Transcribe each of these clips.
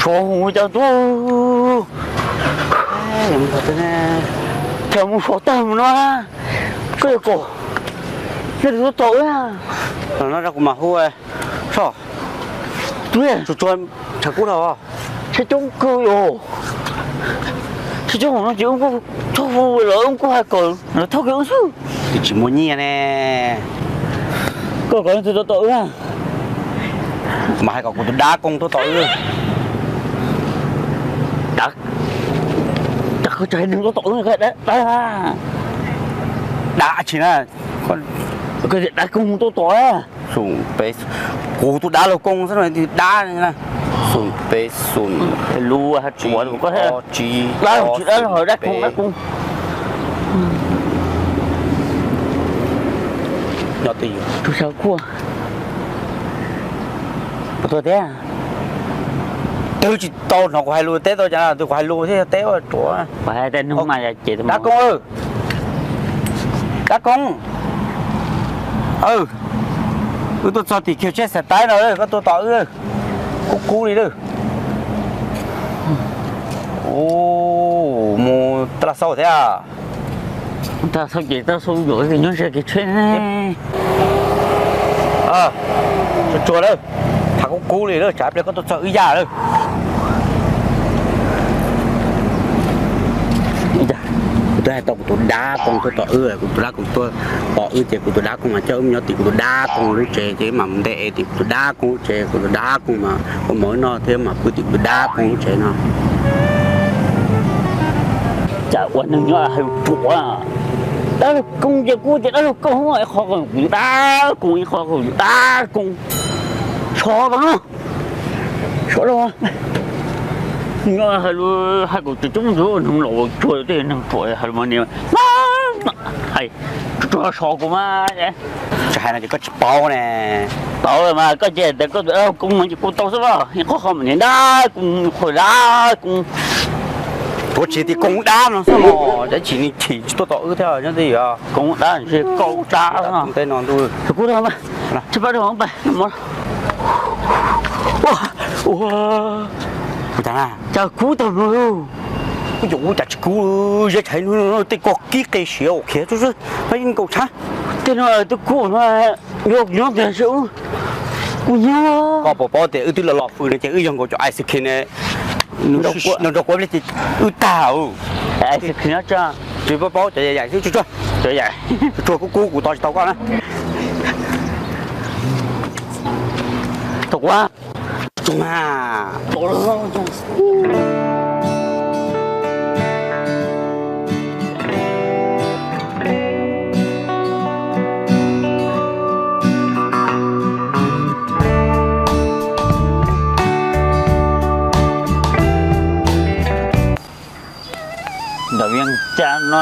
Hu cov tuaj, cov mus sov tag mus no, koj yuav kom nej tus tuaj tos wb. Los no rau kuv mam hu. Soj, tsuag tsuag, tshav kub dhau. Tsheb coob kawg os. Tsheb coob hauv no ces wb kuj txhob hu lawm, wb kuj hais kom lawv thauj kiag wb xwb. Twb tsis muaj nyiaj ne. Koj kom leej twg tuaj tos wb? Mas hais kom kuv tus dab Koob tuaj tos wb. Dab, dab Koob tuaj tos wb. Dab tsi na? Dab Koob tuaj tos. Xum peb, kuv tus dab laug Koob xwb no, dab xum peb xum, lub tsib ob tsib, dab laug, dab Koob, dab Koob. Nyob twj ywm. Tus xav kuaj. Puas tuaj thiab? Twb tsis tau hnov kuv hais lus teb tau cas, tus kuv hais lus thiab teb ua ruam. Kuv hais tej nug mas yog ces dab Koob, dab Koob, wb tuaj txog tim kiag tsheb xav taib no, koj tuaj tos wb, kub kub li lawm. Mus taj laj xauj thiab. Taj laj xauj ces taj laj xauj yuav nyob ze kev tsheb. Tsuag tsuag lawm, tham kub kub li lawm, tsam pliag koj tuaj txog wb yaj lawm. Kuv twb hais tau kuv tus dab Koob tuaj tos wb, kuv tus dab Koob tuaj tos wb ces kuv tus dab Koob mas coj wb mus nyob tim kuv tus dab Koob lub tsev ces wb mam mus nte es tim kuv tus dab Koob lub tsev, kuv tus dab Koob mas ua mov wb noj thiab mam pw tim kuv tus dab Koob lub tsev no. Cas ua neeg nyob hais lus ruam. Dab laug Koob ces kuj tias dab laug Koob, ib qho kuv dab Koob, ib qho kuv dab Koob. Sov tau no, sov tau. Nyob hais lus hais kom tsis coob ntxuav neeg los tsuag tej neeg ruam hais lus mas niam hais tsuag tsuag sov kuv mas. Tsis hais no ces koj tsis paub ne. Paub mas koj cia tias koj tus dab Koob no ces kuj tau xwb los, ib qho qhov mas niam dab Koob, qhov dab Koob. Tuav tsis tias Koob dab no xwb los, tab sis nws chim tsis tuaj tos wb thiab nyob twj ywm. Koob dab, Koob dab no. Tus kub rau, tsis pab rau, pab. Ua, ua, cas kub tag no. Kuv cov kub cas tsis kub, zeb tshav no tej ko kib qe siav ua khiav tsuj tsuj, pab yeej nkaus tshab. Tej no twb kub no, yuav nyob tiag seb, kuv nyob. Koj puas paub tias wb twb los los hws no ces wb yog nkaus cov ice cream ne, nrog kuv ib pliag ces wb tag. Ice cream no tsa, tsis paub paub cov yaim xwb, tsuag tsuag, cov yaim, tsuag tsuag kub kub kuv tos tsis tau koj na. Tau kuv. Ntawm Vias Cas no,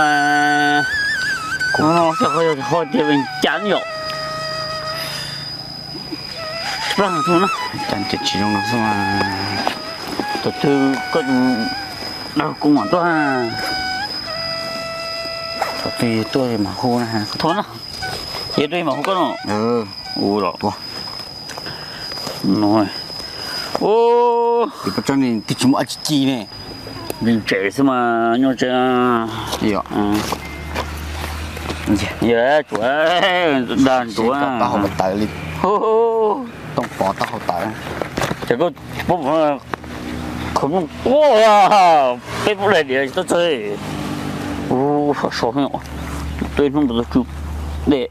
kuv no xyov ho tias Vias Cas yom. Cas tsis zoo no xwb mas. Tus twg koj dag koob mam tuaj. Tus twg tuaj mam hu na. Thov na. Ces tuaj mam hu koj no. Ua los. Tus pov tseg ne twb tsis muaj dab tsi ci ne. Ntses xwb mas nyob tsev. Yog tsuav dag ntsuav taub hau tawv li. Tooj pov taub hau tawv. Ces koj pub qhov muaj quaj, peb pub daim diav tsis tau txog. Ua so so, tuaj ib hnub ntawd tsw dej,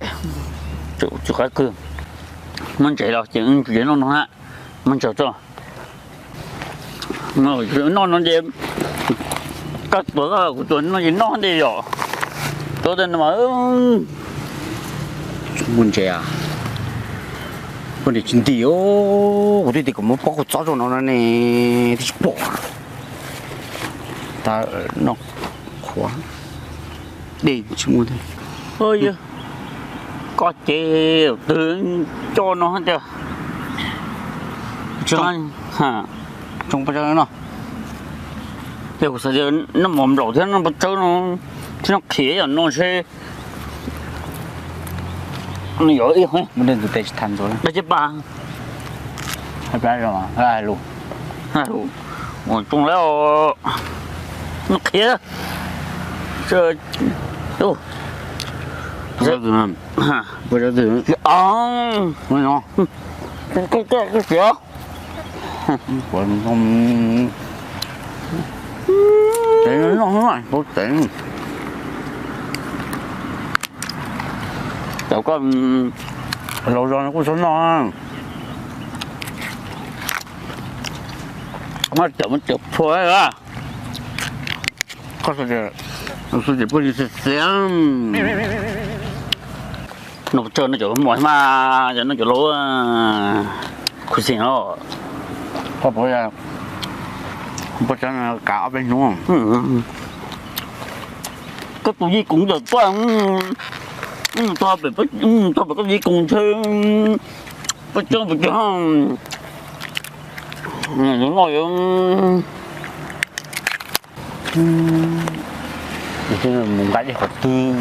tsw qab kawg. Muab ntses los ces tsis noj no na, muab ntsaws tso. Noj no ces koj tuav, kuv tuav no ces noj ntej yom. Tuav tej no mas muaj ntses, muaj ntses tsis nti. Kuv twb tias kuv muab pob kua txob rau no no ne, twb tsis pom. Tab noj qhuav, dej tsis muaj thiab. Koj ces twb coj no tiag. Tsoo paj tsawb no. Ces kuv xav tias noj mov nplaum thiab noj paj tsawb no thiab noj qhiav yom no seb. Nws yuav ib qho muaj dej ntxuav tes tsis thav ntxuav. Dab tsi pas? Hais lus, hais lus. Mus tsooj lawm, noj qhiav. Cov koj laus zog no kuj txhob noj, muab cawm muab cawm phua. Koj xav tias pub li xiav xiav, noj pes tsawg noj cov muaj mas, yog noj cov laus khuv xim os. Koj puas, puas tsav kav ob peb hnub. Koj tus yij koos yog tuaj, tuaj pem koj yij koos ntshe pab coob pes tsawg, noj yuav mus nqa dej qhov twg,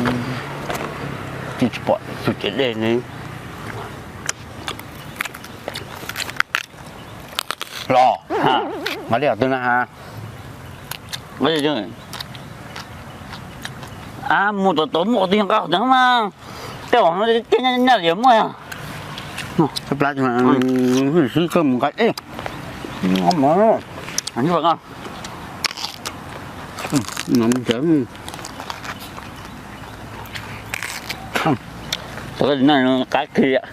tsis pom tus cev dej ne. Los, nqa dej qhov twg na ha? Mus tom tod muaj qhov twg nqa qhov ntawd mas, tej uas no tej nyaj nyaj li muaj. Sib koj mus nqa dej. Qab kiag,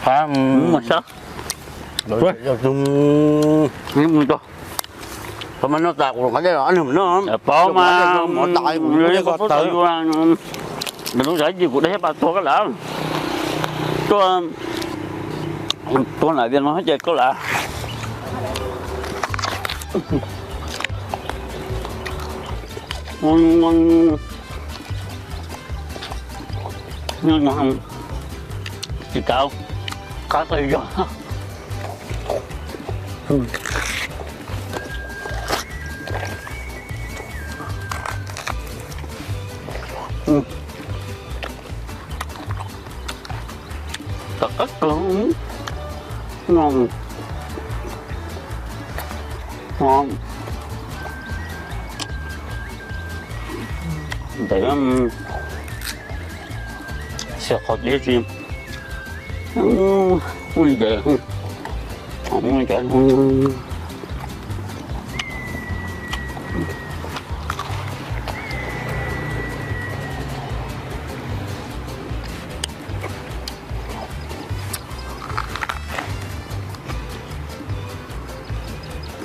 qab mus sab. Qhov mas noj tas kuv nqa dej los ob leeg mus noj. Pov mas, mov tas kuv dej koj tawv. Lub sab yim kuv dej thiab pas tuag koj lawm. Tuaj, tuaj lam vias no ces koj lawm. Tsis kav, qab tawg zog. Tom qab kawg no. Ntev, xiam qhov tib si. Ua li ntawd, ua li ntawd.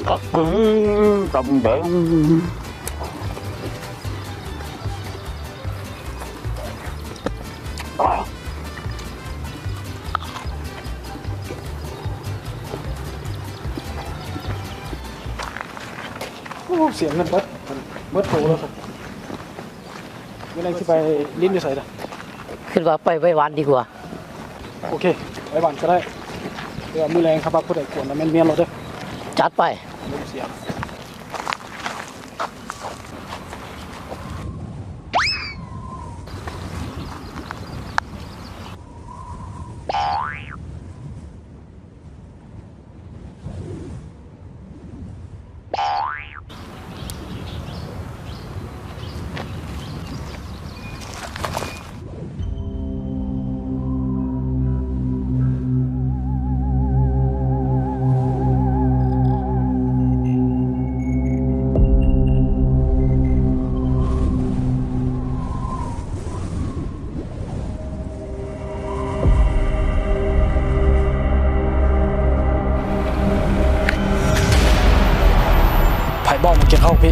Qab kawg, qab mus ntawd. Xiam neeg bawb, bawb rau lawm. Hnub nay xij pais lib nws xaiv da. Khib vas pais vais vas di kuas. Ok, vais vas ko da. Hnub nay khab pab phub daim kuam ntawd miab miab los da. Tsab pais. Phais boj mus tsis qab phi.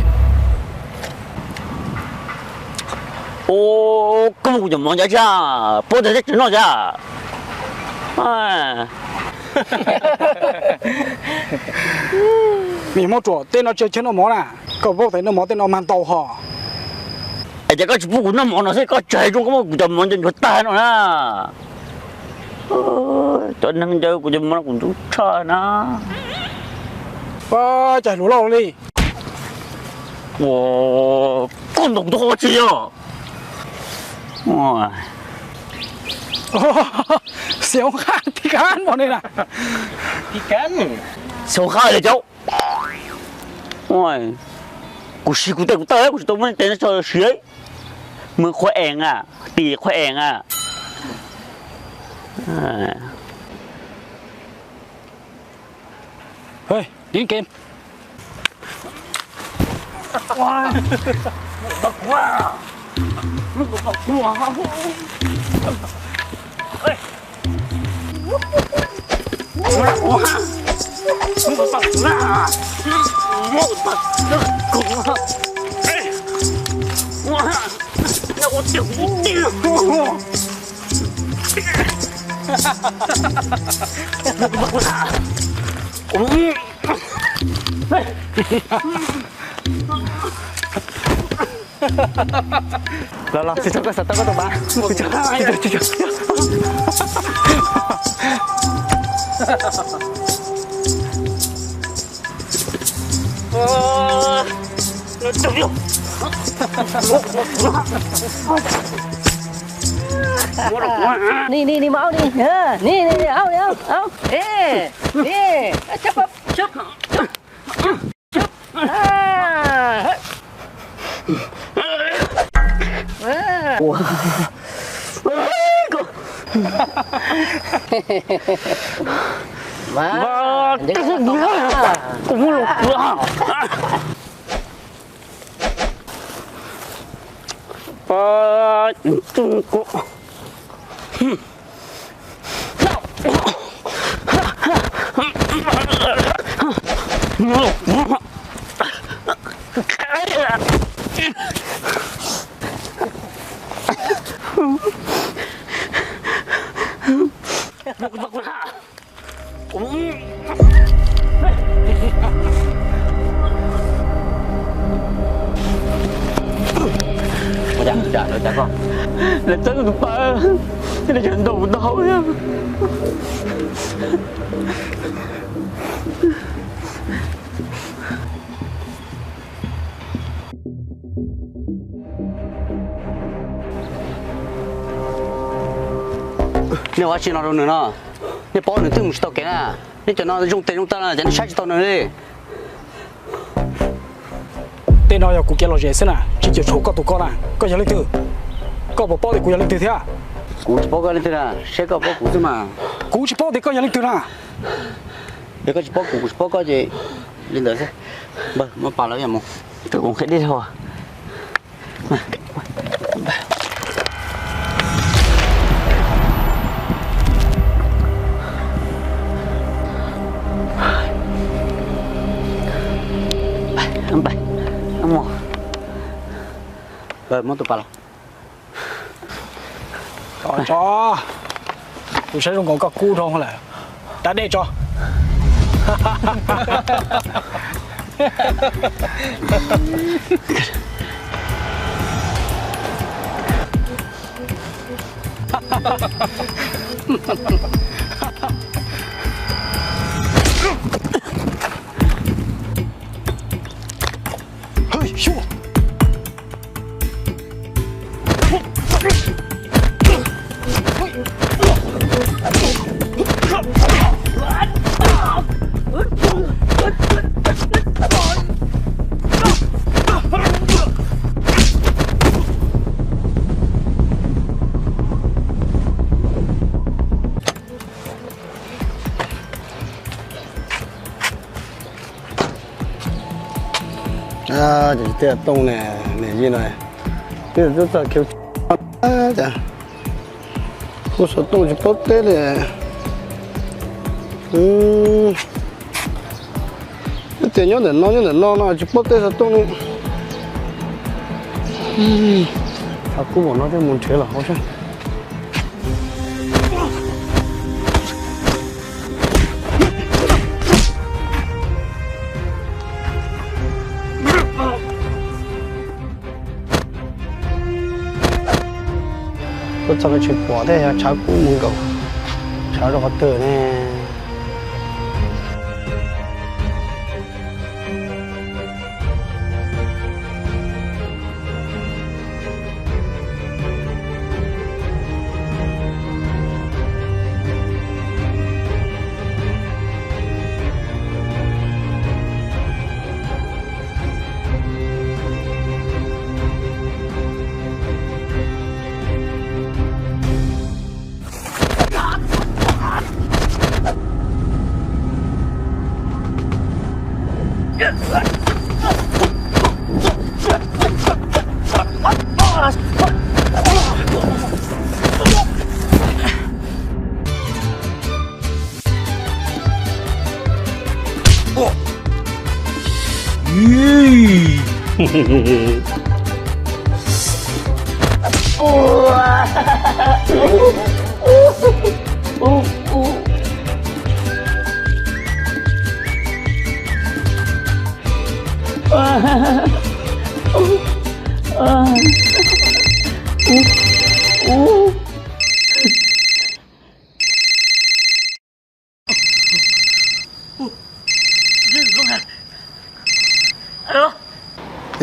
Ua, koj muab kuv cov mov ncav tsa, puab tag teb tsis noj tsa. Vim Hmoob ruam tej no tsis yog chaw noj mov na, koj paub tias noj mov tej no mag ntau hos. Es ces koj tsis pub kuv noj mov no xwb, koj tsis hais zoo koj muab kuv cov mov ncav ntsuag tag no na. Cov neeg ncaws kuv cov mov no kuv ntxub tshaj na. Ua cas hluas loj li. Ua, koj ntaus kuv tau qhov tsi os. Xiv Hoob Qhaj thib kab npaum li na. Xiv Hoob Qhaj li cauv. Kuv siv kuv tes kuv taw, kuv tsis tau muab nej tes nej tso siav. Mus qhua ees a, tim qhua ees a. Los los, tsis txhob, koj xav tau koj tus pas. Ni ni ni, maj aub ni, ni ni, aub ni, aub, aub, ni, ni. Lawv txeeb tus pas, thiaj li tseem ntaus kuv tau thiab. Nej ua dab tsi no rau nws no? Nej paub nws twb mus tsis tau kev na. Nej cov no zoo tes zoo taw no ces nej saib tsis tau nws li. Tej no yog kuv kev lom zem xwb na, tsis cuam tshuam koj tus koj na. Koj yog leej twg? Koj puas paub tias kuv yog leej twg thiab? Kuv tsis paub koj leej twg na, saib koj paub kuv xwb mas. Kuv tsis paub tias koj yog leej twg na. Yog koj tsis paub kuv, kuv tsis paub koj ces li ntawd xwb. Npawg, muab pas lawv yog mus. Tus ua qhia dej hos. Muab tus pas los. Tso, tso. Kuv saib zoo nkaus koj kub dhau lawm. Da dej tso. Tiaj tooj ne, niam yij no, twb txog kiv, cas kuv xov tooj tsis paub teb li. Twb tias nyob ntawm no nyob ntawm no no tsis paub teb xov tooj li. Tshav kub npaum no thiaj mus nrhiav los hauv sab. Kuv txog tsis pom thiab, yog tshav kub mus nkaum, tshav rau qhov twg ne?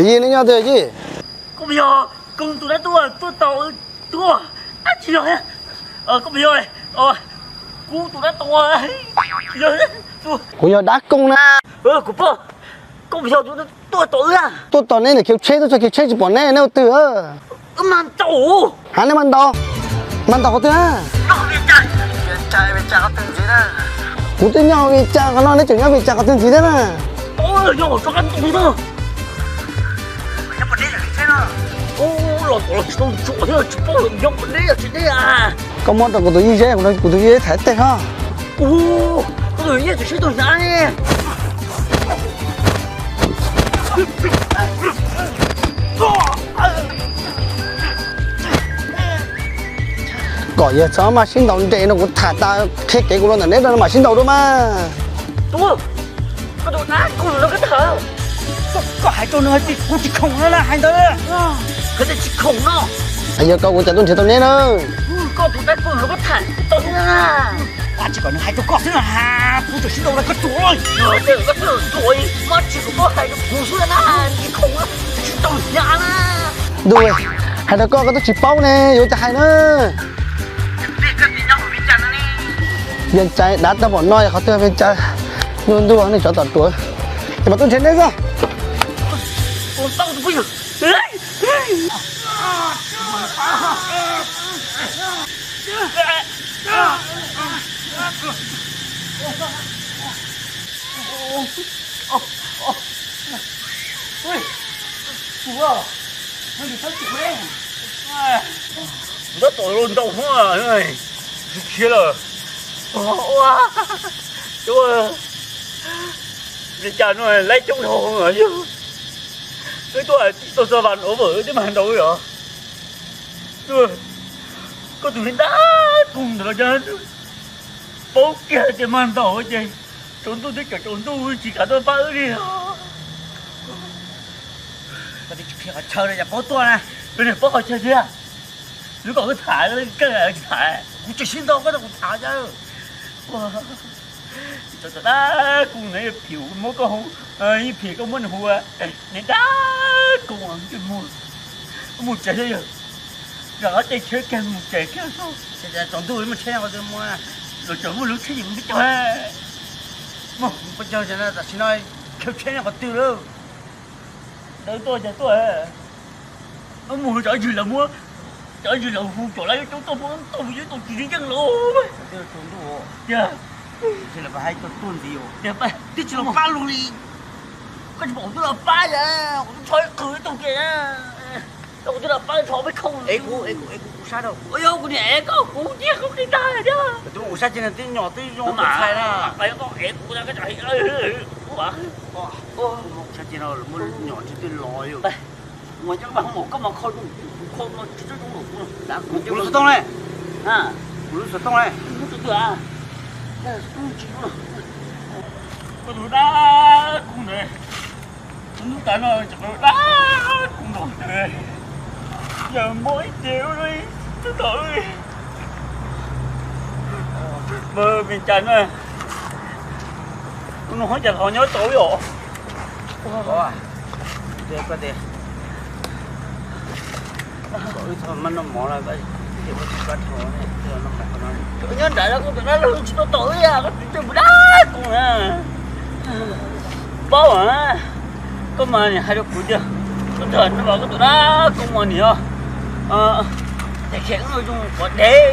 Yij, neb nyob twg yij? Koj puas yog Koos tus dab tuaj tuaj tom wb tuaj? Ab, tsis yog, koj puas yog? Kuv tus dab tuaj, kuv yog dab Koos na. Kuv pog, koj puas yog tus tuaj tom wb? Tuaj tom neb ntawm khiv tsheb, tuaj txog khiv tsheb tsis pom neb, neb ua twg? Wb mas ntaus. Hais neb mas ntaus, mas ntaus qhov twg? Kuv twb nyob Vias Cas qhov no, neb tseem nyob Vias Cas qhov twg ntxiv thiab na? Koj muab rau kuv tus yij seb, kuv tus yij tham teb ho. Kom yawg txhob maj sib ntaus nres no, kuv tham tas qhia kev kuv los ntawm neb no mam sib ntaus dua mas. Koj hais rau nws hais tias kuv tsis khoom no na, hais ntawd. Koj tsis khoom no. Yog koj kuv cas tuaj nrhiav tau neb na. Koj tus dab Koos no koj tham tau na. Tsis kom nws hais rau koj xwb na, kuv tseem sib ntaus los koj tuag. Ntuj, hais rau koj koj twb tsis paub ne, yuav cas hais na. Vias Cas dav tag npaum no, qhov twg Vias Cas ntuj ntuj nej tsov tom ruam. Ces mam tuaj nrhiav neb xwb. Kuv tab tom los ntaus hoob khiav lawm. Ua, Vias Cas no laib coob dhau yog. Wb tuaj tau xa vas no vawm wb twb mag ntaus yog. Koj tus neeg dab Koos ntawd los cas paub kiag tias mag ntaus ces tsaus ntuj twb tsaus ntuj tsis kam tuaj pab wb li. Koj twb tsis qhia qhov chaw li cas paub tuaj na. Paub qhov chaw thiab. Lub kom wb tham, koj tsis tham. Kuv tsis sib ntaus koj, kuv tham cas. Tau tom dab Koos na, phim muab koj hu, ib phim koj muab nws hu, niag dab Koos, mus tsev xwb yog. Zam qab tej tsheb kiag mus tsev kiag xwb. Tsaus ntuj mus tsheb no, los tseem muaj lub tsheb yim mus peb caug. Mus peb caug tam sim no khaws tsheb nyob qhov twg lawm. Ntawd tuaj cas tuaj. Mus cov yws lawv muab, cov yws lawv hu cov lawv coob tuaj, tuaj mus yuav tau tsis yeej lawm. Tiag, tiag, hais tuaj tuaj ntxiv, twb tsis los pab lus li. Koj tsis pom kuv twb los pab yom, kuv twb tso ib qws ib tug kiag. Koj kuv twb los pab tso peb khau. Es kuv, es kuv, es kuv, kuv sab rau. Yog kuv niam es koj kuv tiag, kuv qis tag thiab. Kuv sab ces nws twb nyom twb zoo txhais na. Es kuv, kuv sab ces no muab nyom tsis twg los yom. Ua cov mas koj mas kho, kuv kho mas tsis txawj zoo los kuv. Kuv lub xov tooj ne? Kuv lub xov tooj ne? Koj tus dab Koos ntawd, hnub tas no dab Koos nkaus ntawd, yog muaj ib ce twb tau. Mas Vias Cas no, no hov cas ho nyob tau os. Nyob nrad los koj tus dab laug tsis tau tom wb, koj tsis tau mus dab Koos na. Paub, koj mas niam hais rau kuv tias koj txog no mas koj tus dab Koos mas niam os, ces khiav wb zoo qhov dev,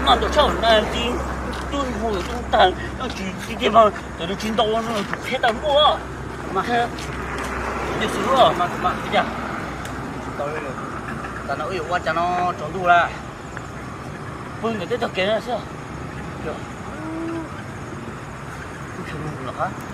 noj ntau tshaj na ti, tub hu tub tag, tsis tiag mas cov tsis ntau no tsis qhia tau muaj. Mas, mas, mas, cas, tas no wb yuav ua cas no tsaus ntuj lawm. Pw ntawm teb tog kev no xwb. Los qab.